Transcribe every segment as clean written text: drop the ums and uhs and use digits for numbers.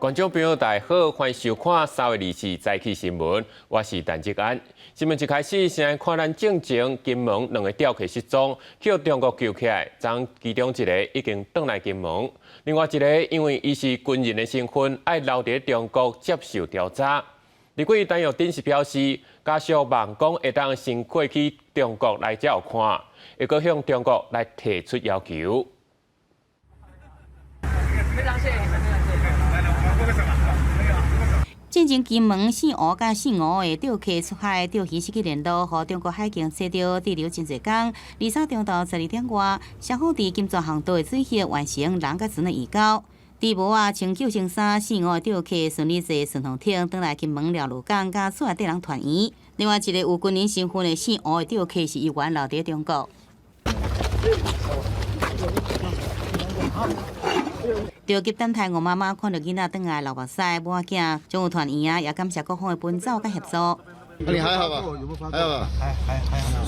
觀眾朋友大家好，歡迎收看3月24早起新聞，我是陳志安。新聞一開始，先來看咱進前金門兩個釣客失蹤，去中國救起來，昨其中一个已經轉來金門，另外一个因為伊是軍人的身份，愛留佇中國接受調查。立委陳玉珍是表示，家屬望講會當先過去中國來照看，會閣向中國來提出要求。非常謝謝你們，非常謝謝。進前金門姓吳佮姓吳的釣客出海釣魚失去聯絡，予中國海警逮著滯留真濟工。23中晝12點外，雙方佇金泉航道的水域完成人佮船的移交。佇無仔穿救生衫，姓吳的釣客順利坐順風艇轉來金門寮廬港，佮厝內底人團圓。另外一个有軍人身份的姓吳的釣客是猶原留佇中國。著急等待吳媽媽看著囡仔轉來流目屎，母仔囝終於團圓啊，也感謝各方的奔走佮協助。你還好吧？還好吧？還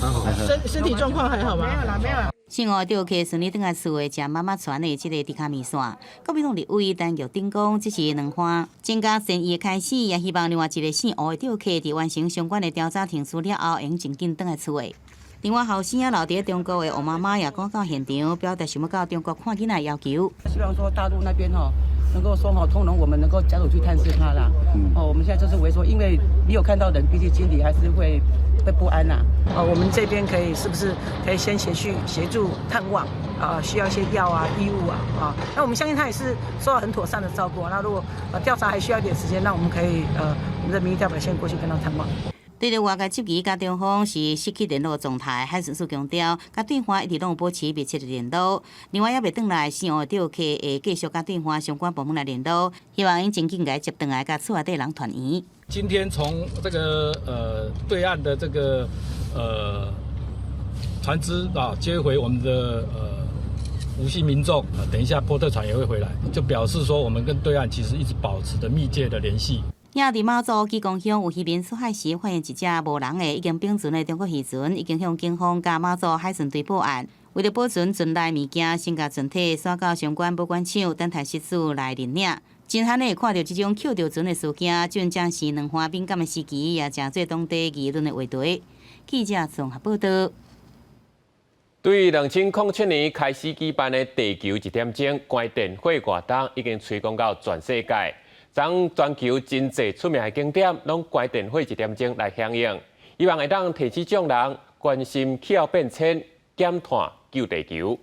好。身體狀況還好嗎？沒有啦，沒有啦。姓吳釣客順利轉來厝的，食媽媽傳的這个豬跤麵線。國民黨立委陳玉珍講，這是兩番增加善意的開始，也希望另外一个姓吳的釣客佇完成相關的調查程序了後，會盡緊轉來厝的。另外，後生仔留佇中國的吳媽媽也趕到現場，表達想欲到中國看囡仔要求。希望說大陸那邊吼能夠說吼通融，我們能夠家屬去探視他啦。哦，我們現在就是為說，因為沒有看到人，畢竟心裡還是會不安呐。哦，我們這邊可以是不是可以先協助探望啊？需要一些藥啊、衣物啊啊。那我們相信他也是受到很妥善的照顧。那如果調查還需要一點時間，那我們可以我們的民意代表先過去跟他探望。對著外界質疑，佮中方是失去聯絡狀態，海巡署強調，佮對岸一直攏保持密切的聯絡。另外，猶未轉來姓吳釣客會繼續佮對岸相關部門來聯絡，希望𪜶盡緊共接轉來，佮厝內底人團圓。今天從這個對岸的這個船隻啊接回我們的吳姓民眾，等一下波特船也會回來，就表示說我們跟對岸其實一直保持著密切的聯繫。也佇馬祖基隆鄉有漁民出海時發現一隻無人的已經冰船的中國漁船，已經向警方佮馬祖海巡隊報案。為著保存船內物件，先共船體徙到相關保管廠，等待失主來認領。真罕會看著這種抾著船的事件，真正是兩岸敏感的時期，也成做當地議論的話題。記者綜合報道。對2007年開始舉辦的地球一點鐘關電火活動，已經推廣到全世界。昨全球真濟出名的景點，攏關電火一點鐘來響應，希望會當提醒眾人關心氣候變遷、減碳救地球。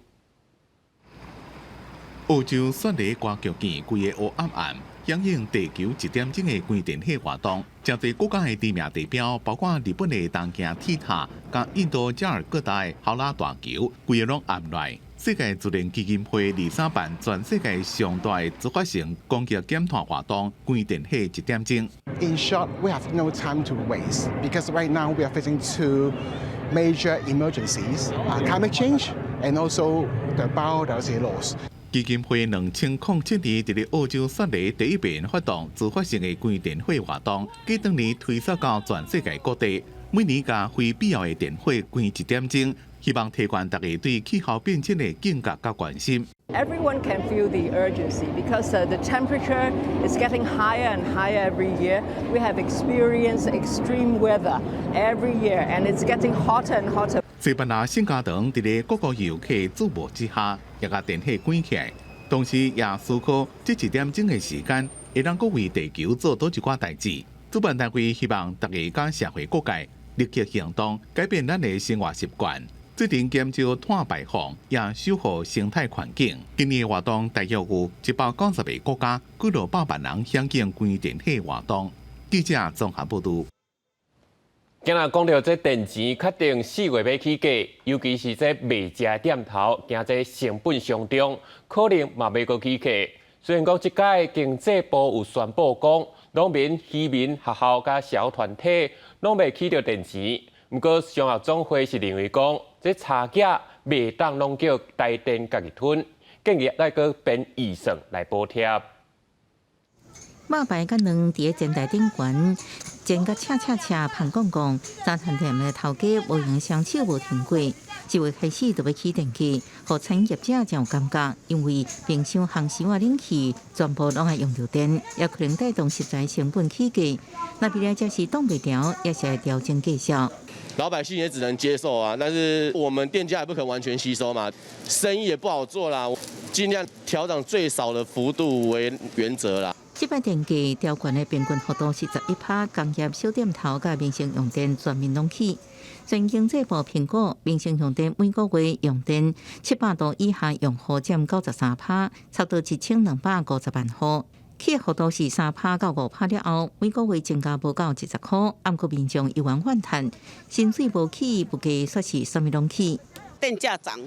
澳洲雪梨歌劇院規个烏暗暗，響應地球一點鐘的關電火活動，誠濟國家的知名地標，包括日本的東京鐵塔、佮印度加爾各答的豪拉大橋，規个攏暗來。世界自然基金會23辦全世界上大的自發性攻擊減碳活動，關電火一點鐘。 In short, we have no time to waste because right now we are facing two major emergencies: climate change and also the biodiversity loss. 基金會2007年佇咧澳洲雪梨第一遍發動自發性的關電火活動，過當年推捒到全世界各地，每年共非必要的電火關一點鐘，希望提懸大家對氣候變遷的警覺佮關心。 Everyone can feel the urgency because the temperature is getting higher and higher every year. We have experienced extreme weather every year, and it's getting hotter and hotter. 西班牙聖家堂佇咧各國遊客注目之下，也共電火關起來，同時也思考這一點鐘的時間，會當閣為地球做佗一寡代誌。主辦單位希望大家佮社會各界立刻行動，改變咱的生活習慣，做陣減少碳排放，也守護生態環境。今年的活動大約有190個國家，幾落百萬人響應關電火活動。記者綜合報導。今仔講著這電錢確定4月尾起價，尤其是這賣食的店頭，驚這成本上漲，可能嘛欲閣起價。雖然講這擺經濟部有宣布講，農民、漁民、學校佮社會團體攏袂起著電錢，毋過商業總會是認為講，這差價袂當攏叫台電家己吞，建議愛閣編預算來補貼。肉排佮卵佇咧煎台頂懸，煎甲赤赤赤，芳摃摃。早餐店的頭家無閒雙手無停過，10月開始就欲起電價，予餐飲業者誠有感覺，因為冰箱、烘箱啊、冷氣全部攏愛用著電，也可能帶動食材成本起價。若未來這是擋袂牢，也是愛調整價數。老百姓也只能接受啊，但是我們店家也不可能完全吸收嘛，生意也不好做啦，盡量調漲最少的幅度為原則啦。這擺電價調懸的平均幅度是11趴，工業小店頭佮民生用電全面攏起。前經濟部評估，民生用電每個月用電700度以下用戶佔93趴，差不多1250萬戶。起幅度是3趴到5趴了後，每個月增加無到20箍，毋過民眾猶原怨嘆，薪水無起，物價煞是啥物攏起。電價漲，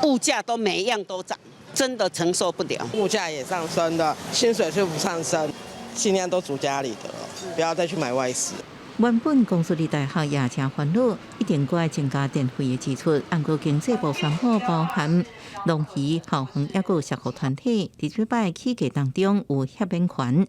物價都每樣都漲，真的承受不了。物價也上升的，薪水卻不上升，盡量都煮家裡的，不要再去買外食。原本公私立大學也誠煩惱，一定閣愛增加電費的支出。毋過經濟部宣布，包含農漁、校園，抑閣有社福團體，佇這擺起價當中有赦免權。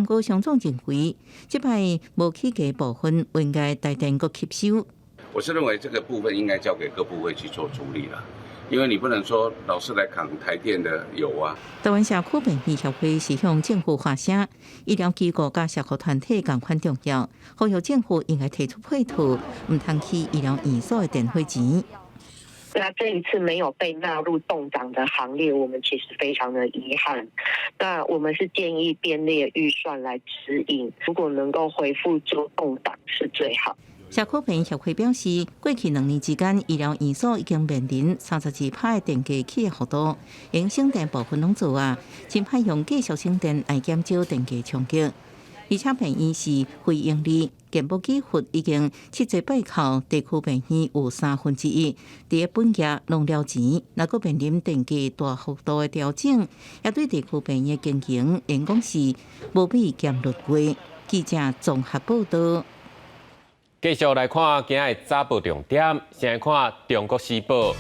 毋過商總認為，這擺無起價部分，應該台電閣吸收。我是認為這個部分應該交給各部會去做處理啦。因為你不能說老是來扛台電的油啊。台灣社區病院協會是向政府發聲，醫療機構佮社福團體仝款重要，呼籲政府應該提出配套，毋通起醫療院所的電費錢。那這一次沒有被納入凍漲的行列，我們其實非常的遺憾。那我們是建議編列預算來指引，如果能夠恢復做凍漲是最好。社區病院協會表示，過去2年之間，醫療院所已經面臨32趴的電價起的幅度，用省電部分攏做啊，真歹用繼續省電來減少電價衝擊。而且病院是非營利，健保給付已經七折八扣，地區病院有1/3佇本業攏了錢，若閣面臨電價大幅度的調整，也對地區病院的經營，應講是無比兼律過。記者綜合報道。繼續來看今日早報重點，先來看《中國時報》。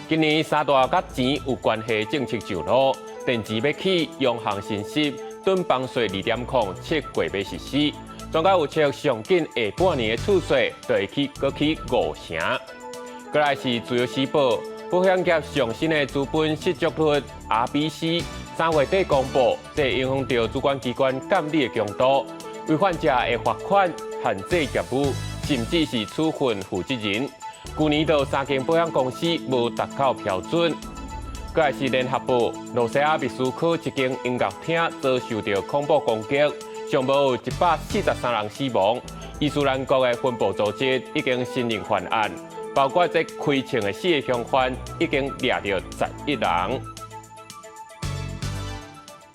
今年三大佮錢有關係政策上路，電錢欲起，央行升息，囤房稅2.07月欲實施。專家預測上緊下半年的厝稅就會起，閣起5成。過來是《自由時報》，保險業上新的資本適足率 RBC 3月底公布，這影響著主管機關監理的強度，違反者會罰款、限制業務，甚至是處分負責人。舊年就三間保險公司無達到標準。過來是聯合報，露西亞密斯科一間音樂廳遭受著恐怖攻擊，上無有143人死亡。伊斯蘭國的分部組織已經承認犯案，包括這開槍的四个凶犯已經掠著11人。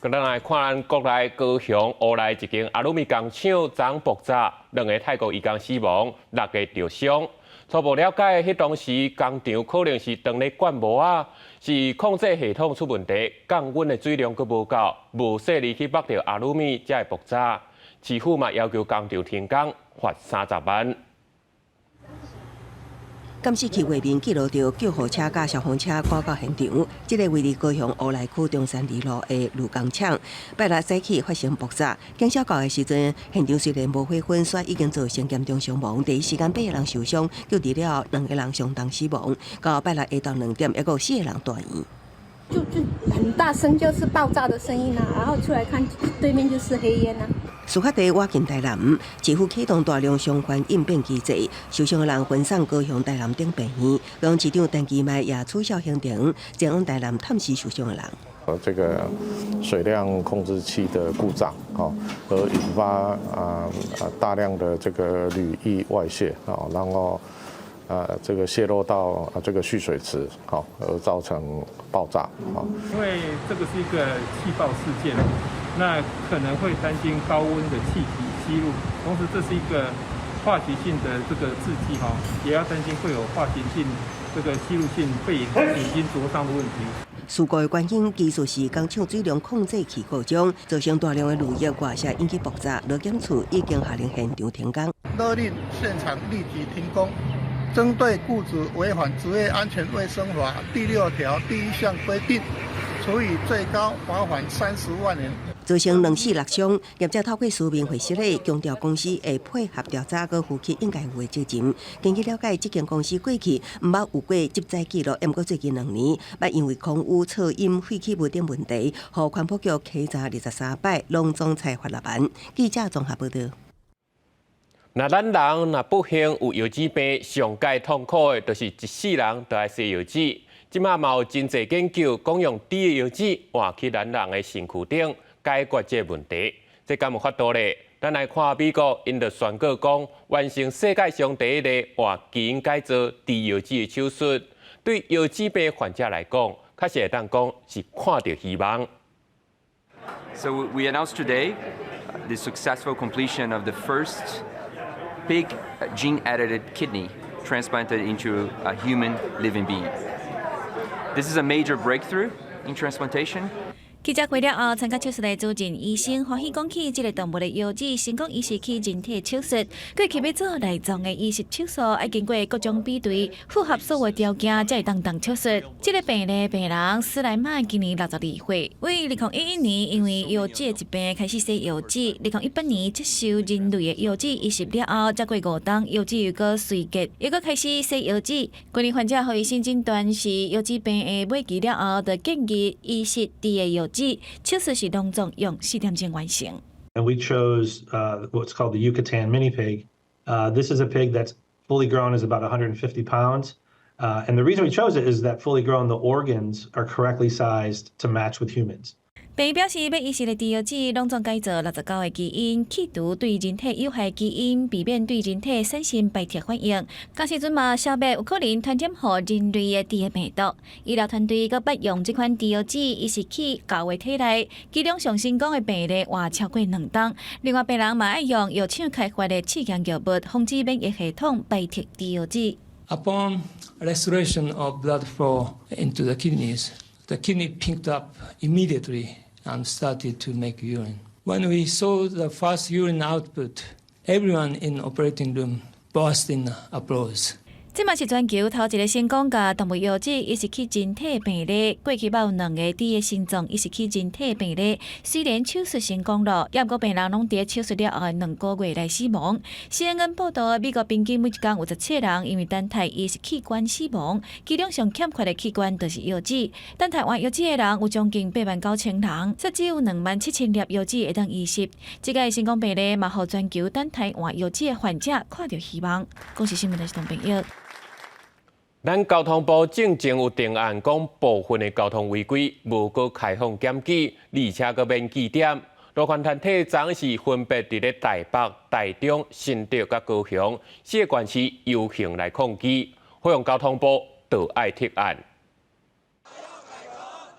咱來看咱國內高雄烏來一間阿魯米工廠昨爆炸，兩个泰國移工死亡，六个著傷。初步了解，彼當時工廠可能是當咧灌模仔，是控制系統出問題，降溫的水量閣無夠，無細膩去縛著阿魯米，才會爆炸。市府嘛要求工廠停工，罰30萬。監視器畫面記錄著救護車佮消防車趕到現場，這个位佇高雄烏來區中山二路的鋁工廠，拜六早起發生爆炸。警消到的時陣，現場雖然無火焚，卻已經造成嚴重傷亡。第一時間八個人受傷，救治了後兩個人傷重死亡。到拜六下晝2點，抑閣有四個人住院。就很大聲，就是爆炸的聲音啊，然後出來看對面就是黑煙啊。事發地倚近台南，市府啟動大量相關應變機制，受傷的人分送高雄、台南等病院。高雄市長陳其邁也取消行程，前往台南探視受傷的人。這個水量控制器的故障，而引發大量的這個鋁液外洩，然後這個洩漏到這個蓄水池，好，而造成爆炸，啊。因為這個是一個氣爆事件，那可能會擔心高溫的氣體吸入，同時這是一個化學性的這個製劑，哈，也要擔心會有化學性這個吸入性肺眼睛灼傷的問題。事故的原因其實是工廠水量控制器故障，造成大量的鋁液外洩，引起爆炸。勞檢處已經下令現場停工，勒令現場立即停工。針對僱主違反職業安全衛生法第6條第1項規定，處以最高罰款30萬元。造成兩死六傷，業者透過書面回釋咧，強調公司會配合調查，閣負起應該有的責任。根據了解，這間公司過去毋捌有過職災記錄，毋過最近2年，捌因為空污、噪音、廢棄物等問題，予環保局稽查23擺，攏總裁罰6萬。記者綜合報道。若咱人若不幸有腰子病，上蓋痛苦的，就是一世人都愛洗腰子。這馬嘛有真濟研究，講用豬的腰子換去咱人的身軀頂，解決這個問題。這敢有法度咧？咱來看美國，𪜶就宣告講，完成世界上第一個換基因改造豬腰子的手術。對腰子病患者來講，確實會當講是看著希望。 So we announced today the successful completion of the first pig gene-edited kidney transplanted into a human living being. This is a major breakthrough in transplantation. 記者會了後，參加手術的主診醫生歡喜講起，這個動物的腰子成功移植去人體手術。過去欲做內臟的移植手術，愛經過各種比對，符合所有條件，才會當動手術。這個病例病人斯萊曼今年62歲，為2011年因為腰子的疾病開始洗腰子。2018年接受人類的腰子移植了後，才過5冬腰子又閣衰竭，又閣開始洗腰子。去年患者予醫生診斷是腰子病的尾期了後，就建議移植豬的腰子，手術是攏總用4點鐘完成。 And we chose what's called the Yucatan mini pig. This is a pig that's fully grown is about 150 pounds. And the reason we chose it is that fully grown, the organs are correctly sized to match with humans. 病院表示，欲移植的豬腰子攏總改造69個基因，去除對人體有害基因，避免對人體產生排斥反應。仝時陣嘛，消滅有可能傳染予人類的豬的病毒。醫療團隊閣捌用這款豬腰子移植去猴的體內，其中上成功的病例活超過2冬。另外，病人嘛愛用藥廠開發的試驗藥物，防止免疫系統排斥豬腰子。 Upon restoration of blood flow into the kidneys, the kidney picked up immediately and started to make urine. When we saw the first urine output, everyone in operating room burst in applause. 這嘛是全球頭一个成功共動物腰子移植去人體病例，過去捌有兩个豬的腎臟移植去人體病例，雖然手術成功了，猶毋過病人攏佇手術了後的2個月內死亡。CNN 報道，美國平均每一工有17人因為等待移植器官死亡，其中上欠缺的器官就是腰子。等待換腰子的人有將近89,000人，煞只有27,000粒腰子會當移植。這个成功病例嘛，予全球等待換腰子的患者看著希望。公視新聞的是董朋友。咱交通部進前有定案，講部分的交通違規無閣開放檢舉，而且閣免記點。路權團體昨是分別佇咧台北、台中、新竹佮高雄四個縣市遊行來抗議，呼籲交通部著愛撤案。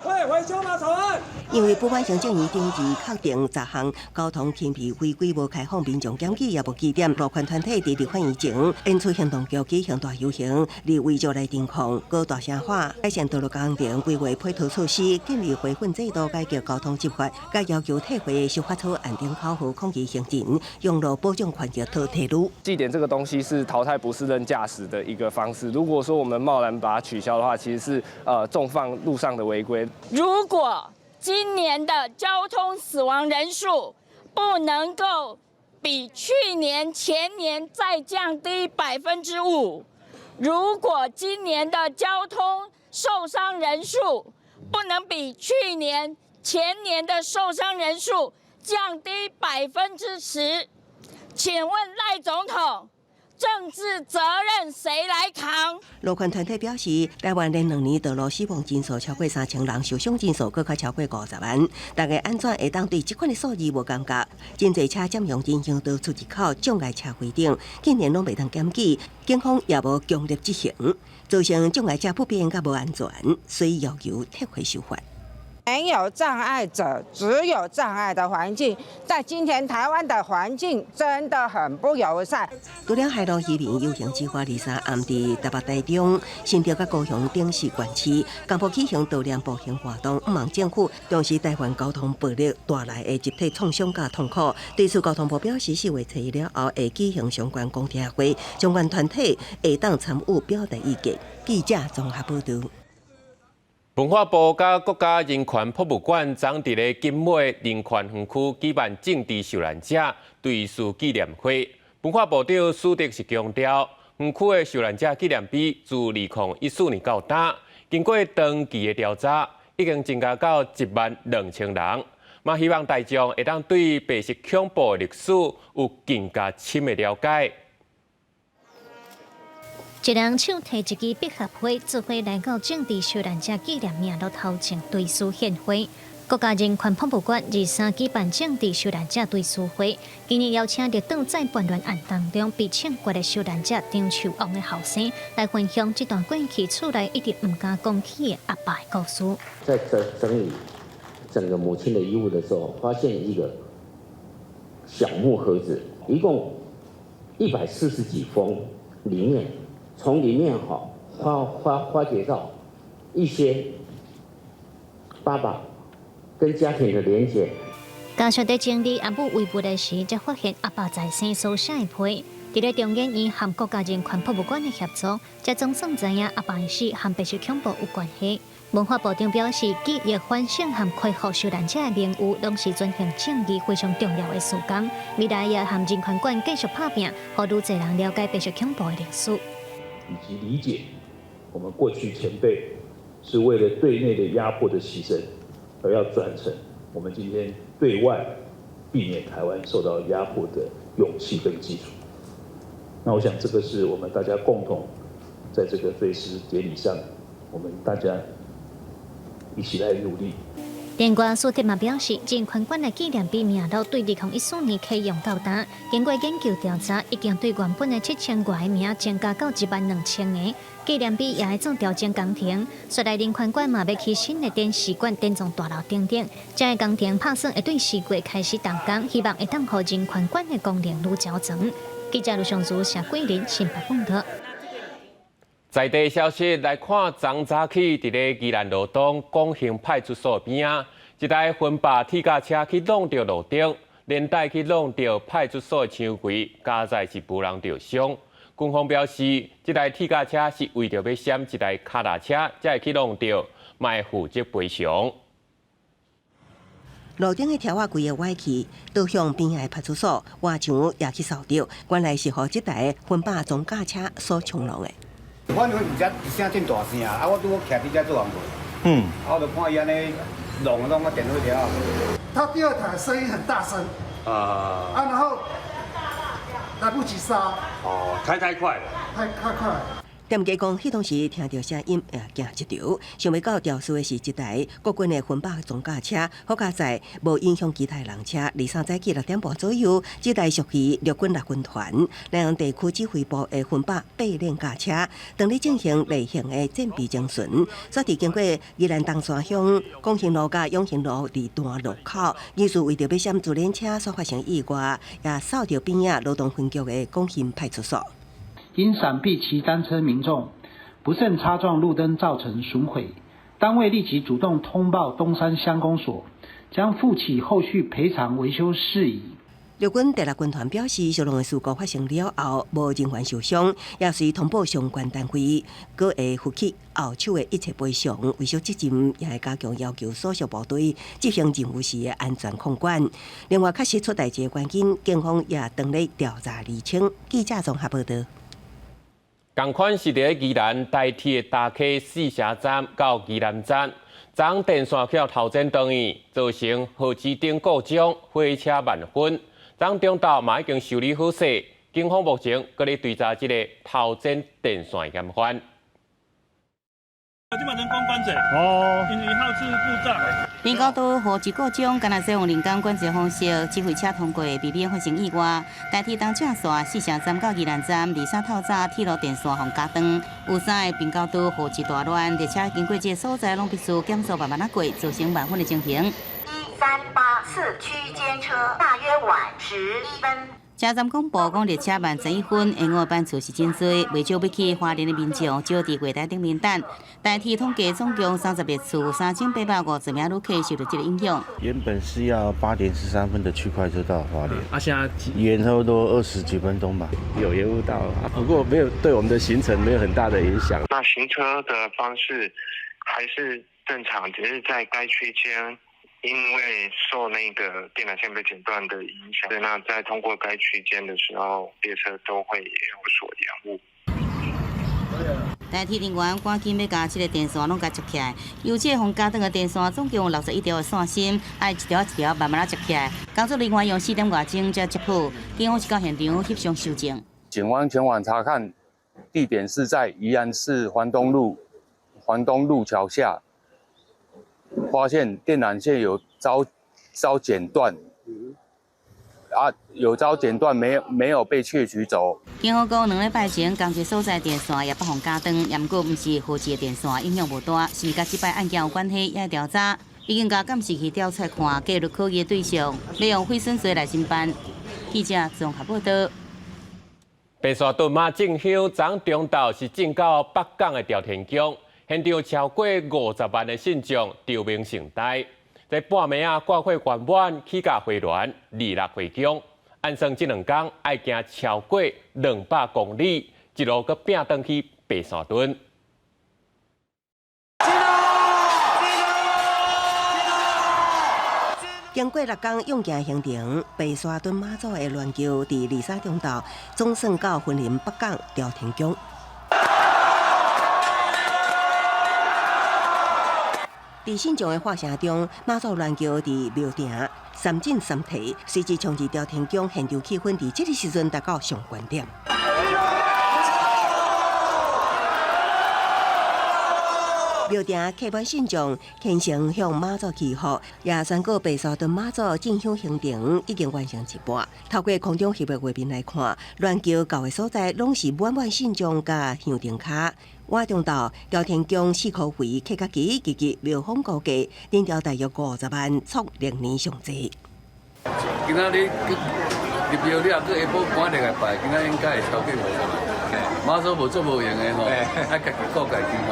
退回修法草案。因為不滿行政院頂日確定10項交通輕微違規無開放民眾檢舉，也無記點，路權團體佇立法院前演出行動劇舉行大遊行，嚟圍繞來偵控，閣大聲喊改善道路工程規劃配套措施，建立回分制度解決交通執法，佮要求退回修法草案等口號抗議行進，用路保障權益討退路。記點這個東西是淘汰不適任駕駛的一個方式。如果說我們貿然把它取消的話，其實是縱放路上的違規。如果今年的交通死亡人數不能夠比去年、前年再降低5%，如果今年的交通受傷人數不能比去年、前年的受傷人數降低10%，請問賴總統，政治責任誰來扛？路權團體表示，台灣連2年道路死亡人數超過3000人，受傷人數閣較超過50萬。大家按怎會當對這款的數字無感覺？真濟車佔用人行道出入口障礙車規定，竟然攏袂當檢舉，警方也無強力執行，造成障礙車不便佮無安全，所以要求撤回修法。沒有障礙者，只有障礙的環境。在今天台灣的環境真的很不友善。除了海陸漁民遊行之外，23暗佇台北、台中、新竹佮高雄等四縣市，同步舉行悼念步行活動，向望政府重視台灣交通暴力帶來的集體創傷佮痛苦。對此，交通部表示，4月初一了後會舉行相關公聽會，相關團體會當參與表達意見。記者綜合報道。文化部佮國家人權博物館昨佇咧金尾人權園區舉辦政治受難者追思紀念會。文化部長史德是強調，園區的受難者紀念碑自2014年到今，經過長期的調查，已經增加到1萬2千人。嘛，希望大眾會當對白色恐怖的歷史有更加深的了解。一人手提一支百合花，做伙來到政治受難者紀念名錄頭前追思獻花。國家人權博物館23舉辦政治受難者追思會，今年邀請列黨在叛亂案當中被槍決的受難者張樹旺的後生來分享這段過去厝內一直毋敢講起的阿爸的故事。在整理整個母親的遺物的時候，發現一個小木盒子，一共140幾封，裡面。從裡面哈發掘到一些爸爸跟家庭的連結。家屬佇整理阿母遺物的時，才發現阿爸在生所寫的批。佇咧中研院和國家人權博物館的協助，才總算知影阿爸的死和白色恐怖有關係。文化部長表示，記憶反省和恢復受難者的名譽，攏是轉型正義非常重要的事工。未來也和人權館繼續拍拚，予愈濟人了解白色恐怖的歷史。以及理解我們過去前輩是為了對內的壓迫的犧牲，而要轉成我們今天對外避免台灣受到壓迫的勇氣跟基礎。那我想這個是我們大家共同在這個追思典禮上，我們大家一起來努力。另外，蘇德嘛表示，人權館的紀念碑名錄對2014年啟用到今，經過研究調查，已經對原本的7000外個名增加到1萬2千個。紀念碑也會做調整工程，紲來人權館嘛欲起新的展示館、典藏大樓等等，這个工程拍算會對4月開始動工，希望會當予人權館的功能愈周全。記者盧尚如、謝桂林新北報道。在地消息來看，昨早起佇咧宜蘭羅東廣興派出所邊仔，一台分霸鐵甲車去挵著路燈，連帶去挵著派出所的牆櫃，佳哉是無人著傷。軍方表示，這台鐵甲車是為著欲閃一台跤踏車，才會去挵著，嘛會負責賠償。路頂的柱仔規个歪去，倒向邊仔的派出所，外牆也去掃著，原來是予這台分霸裝甲車所衝撞的。反正佇遮一聲真大聲，啊！我拄好徛佇遮做工課，啊，我就看伊按呢弄弄個電火條。他第二台聲音很大聲，啊，然後來不及剎。哦，開太快了。太快。店家講，彼當時聽著聲音也驚一跳，想袂到肇事的是一台國軍的分霸裝甲車，好佳哉無影響其他人車。23早起6點半左右，這台屬於陸軍六軍團南陽地區指揮部的分霸八連甲車，當咧進行例行的戰備偵巡，煞佇經過宜蘭東山鄉廣興路佮永興路二段路口，疑似為著欲閃自聯車所發生意外，也掃著邊仔羅東分局的廣興派出所。因閃避騎單車民眾不慎擦撞路燈造成損毀，單位立即主動通報東山鄉公所，將負起後續賠償維修事宜。陸軍第六軍團表示，相同的事故發生了後，無人員受傷，也隨通報相關單位，閣會負起後手的一切賠償維修責任，也會加強要求所屬部隊執行任務時的安全控管。另外，確實出代誌的原因，警方也當咧調查釐清。記者綜合報道。仝款是佇咧宜蘭台鐵大溪四社站到宜蘭站，昨電線去予頭前斷去，造成號誌燈故障，火車慢分。昨中晝嘛已經修理好勢，警方目前閣咧追查這个頭前電線嫌犯。這馬人工管制哦，因為號誌故障。平交道號誌故障，敢若使用人工管制方式指揮車通過，避免發生意外。台鐵東正線四社站到宜蘭站，23透早鐵路電線予夾斷，有三个平交道號誌大亂，列車經過這个所在，攏必須減速慢慢仔過，造成慢分的情形。1384區間車大約晚11分。車站廣播講列車慢11分，延誤的班次是真濟，袂少欲去花蓮的民眾少佇月台頂面等。台鐵統計總共30列次，3850名旅客受到這个影響。原本是要8點13分的區塊車到花蓮，啊，現在延差不多20幾分鐘吧，有延誤到，不過沒有對我們的行程沒有很大的影響。那行車的方式還是正常，只是在該區間，因為受那個電纜線被剪斷的影響，那在通過該區間的時候，列車都會有所延誤。台鐵人員趕緊欲共這个電線攏共接起來，由這個予鉸斷的電線總共有61條的線芯，愛一條一條慢慢仔接起來。工作人員用4點外鐘才接好，警方是到現場翕相搜證。警方前往查看，地點是在宜蘭市環東路環東路橋下，發現電纜線有遭剪斷。啊，有遭剪斷，沒有被竊取走。警方講，2禮拜前，仝一所在電線也予人鉸斷，毋過毋是號誌的電線，影響無大，是佮這擺案件有關係，也調查，已經共監視器調出來看，記錄可疑的對象，欲用毀損罪來偵辦。記者綜合報道。白沙屯媽進香，昨中晝是進到北港的朝天宮，現場超過50萬的信眾朝明聖代。在半暝仔，掛火圓滿，起駕回鑾，26回宮。按算這兩工愛行超過200公里，一路閣拚轉去白沙屯。經過6工勇行行程，白沙屯媽祖的鑾轎佇23中晝總算到雲林北港朝天宮。佇信眾的喝聲中，媽祖鑾轎佇廟埕三進三退，隨之衝入朝天宮，現場氣氛佇這个時陣達到上懸點。廟埕客滿信眾虔誠向媽祖祈福，也宣告白沙屯媽祖進香行程已經完成一半。透過空中翕的畫面來看，鑾轎到的所在攏是滿滿信眾佮香燈跤。晚中晝，朝天宮四箍圍客甲濟濟濟，廟方估計人潮大約50萬，創歷年上濟。今仔日入廟了後，閣下晡趕入來拜，今仔應該會超過50萬。媽祖無做無閒的吼，愛家己顧家己吼。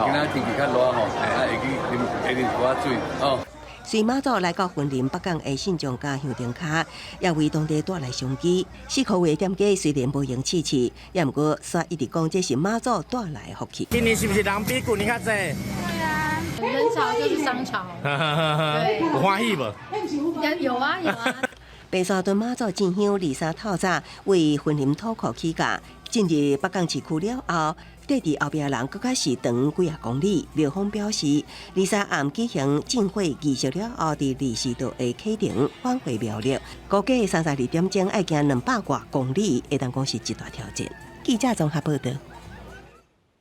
今仔天氣較熱吼，啊會去啉會啉一寡水吼。隨媽祖來到雲林北港的信眾佮香燈跤，也為當地帶來商機。四箍圍店家雖然無閒試試，也毋過煞一直講這是媽祖帶來的福氣。今年是毋是人比舊年較濟？對啊，人潮就是商潮。對，有歡喜無？有啊有啊。白沙屯媽祖進香23透早為雲林土庫起駕，進入北港市區了後，綴佇後壁人閣較是長幾仔公里。廟方表示，23暗舉行進火儀式了後，佇24就會啟程返回廟裡。估計32點鐘愛行200外公里，會當講是一大挑戰。記者綜合報道。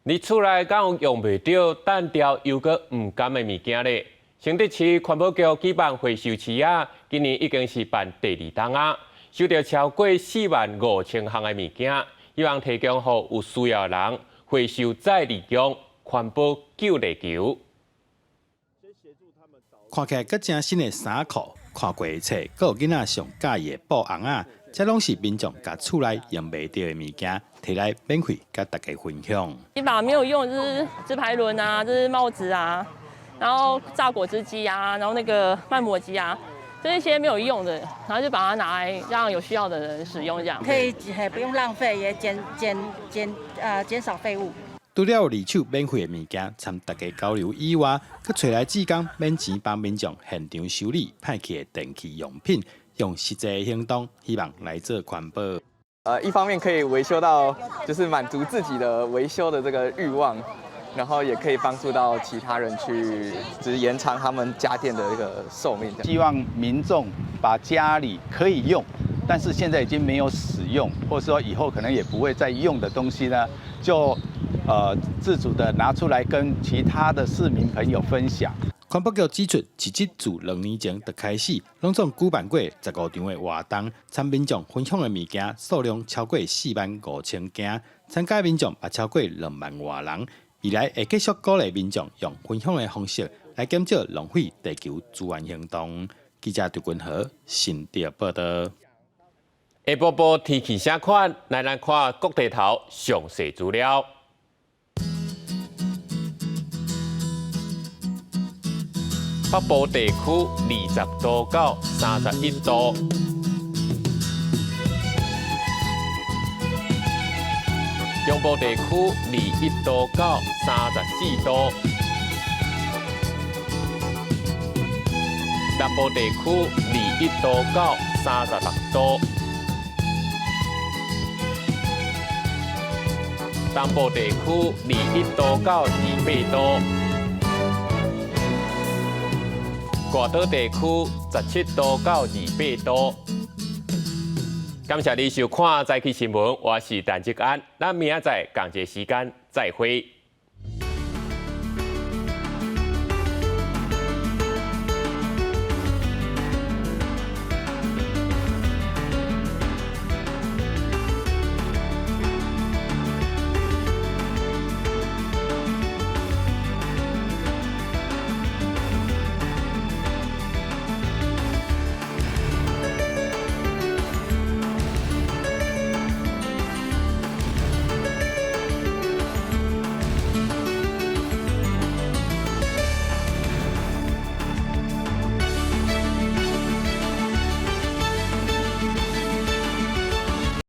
你厝內敢有用袂著、擲掉又閣毋甘的物件咧？新竹市環保局舉辦回收市仔，今年已經是辦第二冬啊，收著超過4萬5千項的物件，希望提供予有需要的人回收再利用，環保救地球。看起來閣誠新的衫褲，看過的冊，閣有囡仔上佮意的布尪仔，這攏是民眾共厝內用袂著的物件，提來免費共大家分享。你把沒有用，就是直排輪啊，就是帽子啊，然後榨果汁機啊，然後那個慢磨機啊，這一些沒有用的，然後就把它拿來讓有需要的人使用，這樣可以不用浪費，也減少廢物。除了二手免費的物件，參大家交流以外，閣揣來志工免錢幫民眾現場修理歹去的電器用品，用實際行動，希望來做環保。一方面可以維修到，就是滿足自己的維修的這個慾望，然後也可以幫助到其他人去，就是延長他們家電的一個壽命。希望民眾把家裡可以用，但是現在已經沒有使用，或是說以後可能也不會再用的東西呢，就自主的拿出來跟其他的市民朋友分享。環保局指出，市集自2年前就開始，攏總舉辦過15場的活動，參民眾分享的物件數量超過4萬5千件，參加民眾也超過2萬外人。未來會繼續鼓勵民眾用分享的方式來減少浪費地球資源行動。記者張君和新竹報道。下晡晡天氣啥款？來咱看國地頭詳細資料。北部地區20度到31度，中部地區21度到34度。南部地區21度到36度，東部地區21度到28度，外島地區17度到28度。感謝你收看《早起新聞》，我是陳志安，咱明仔載仝一个時間再會。